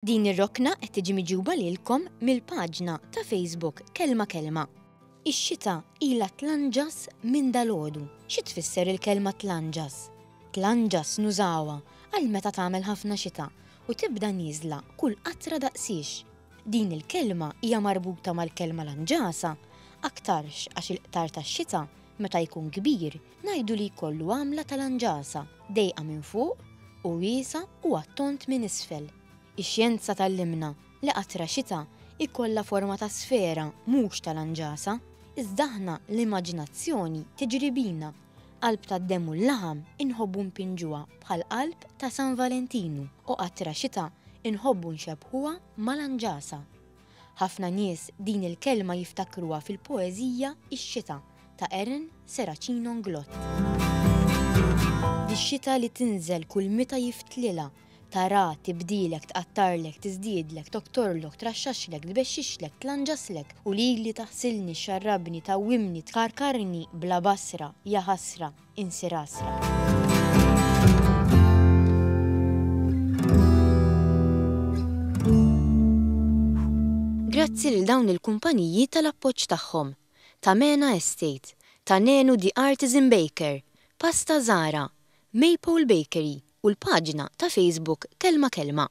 Din ir-rokna qed tiġi miġjuba lilkom mill-paġna ta' Facebook Kelma Kelma. Ix-xita ilha tlanġas minn dalgħodu. Xi tfisser il-kelma tlanġas? Tlanġas nużawha għal meta tagħmel ħafna xita u tibda nieżla kull qatra daqsiex. Din il-kelma hija marbuta mal-kelma lanġasa aktarx għax il-qtar tax-xita meta jkun kbir Ngħidu li jkollu għamla ta' lanġasa, dejqa minn fuq u wiesgħa u għat-tond minn isfel. Ix-xjenza tgħallimna li qatra xita jkollha forma ta' sfera mhux ta' lanġasa, iżda aħna l-immaġinazzjoni tiġri bina. Qalb tad-demm u l-laħam inħobbu npinġuha bħal qalb ta' San Valentinu u qatra xita nħobbu nxebbħuha ma' lanġasa. Ħafna nies din il-kelma jiftakruha fil-poeżija Ix-Xita ta' Aaron Serracino Inglott. Dix-xita li tinżel kull mita jiftlilha, tara, tibdilek, tqattarlek, tiżdiedlek, toktorlok, traxxaxlek, tbexxixlek, tlanġaslek u lili taħsilni, xxarrabni, tgħawwimni, tkarkarni bla basra, jaħasra. Insir għasra. Grazzi lil dawn il-kumpaniji tal-appoġġ tagħhom, Ta' Mena Estate, Ta' Nenu The Artisan Baker, Pasta Zara, Maypole Bakery u l-paġna ta' Facebook Kelma Kelma.